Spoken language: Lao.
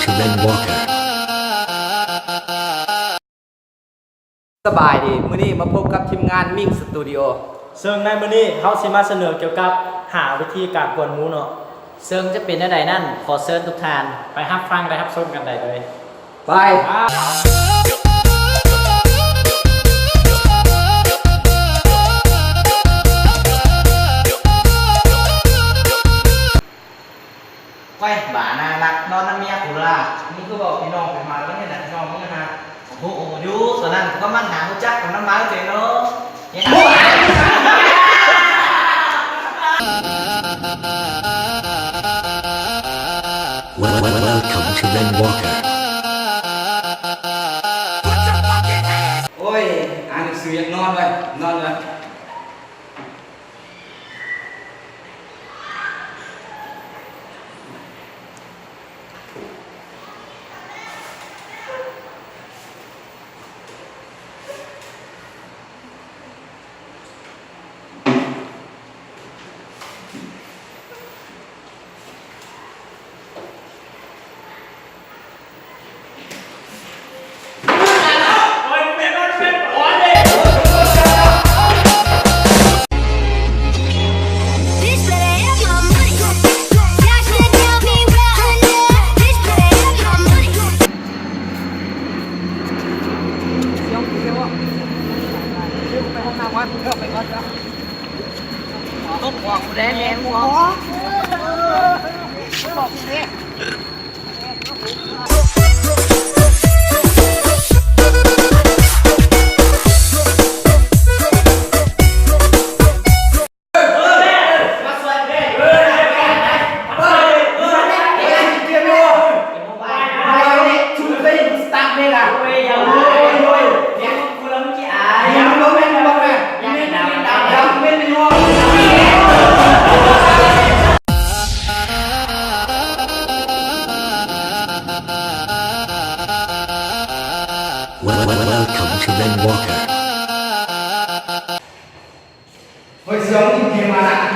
Glenn Walker. ສະບາຍດີ ມື້ນີ້ມາພົບກັບທີມງານມິ້ງສະຕູດິໂອ ເຊິ່ງໃນມື້ນີ້ເຮົາຊິມາສະເໜີກ່ຽວກັບຫ້າວິທີການກວນໝູເນາະ ເຊິ່ງຈະເປັນແນວໃດນັ້ນ ຂໍເຊີນທຸກທ່ານໄປຮັບຟັງ ແລະ ຮັບຊົມກັນໄດ້ເລີຍ. ໄປ. ໂອ້ຍ ບ້າໜ້າຮັກ ນອນນຳເມຍກູລະ. ມຶງຄືບອກພີ່ນ້ອງໄປມາແລ້ວເຮັດໃຫ້ພີ່ນ້ອງມຶງຫັ້ນນະ. ໂອ້ໂຫ ຢູ່ສ່ວນນັ້ນກໍມັນຫາຮູ້ຈັກກັນນຳມາເລີຍເນາະ. Welcome to Glenn Walker. ໂອ້ຍ ອ່ານໜັງສື ຢາກນອນເວີຍ ນອນເວີຍ. Welcome to Glenn Walker. ເຮີ້ຍ ເສື້ອມຶງກິນມາລະ.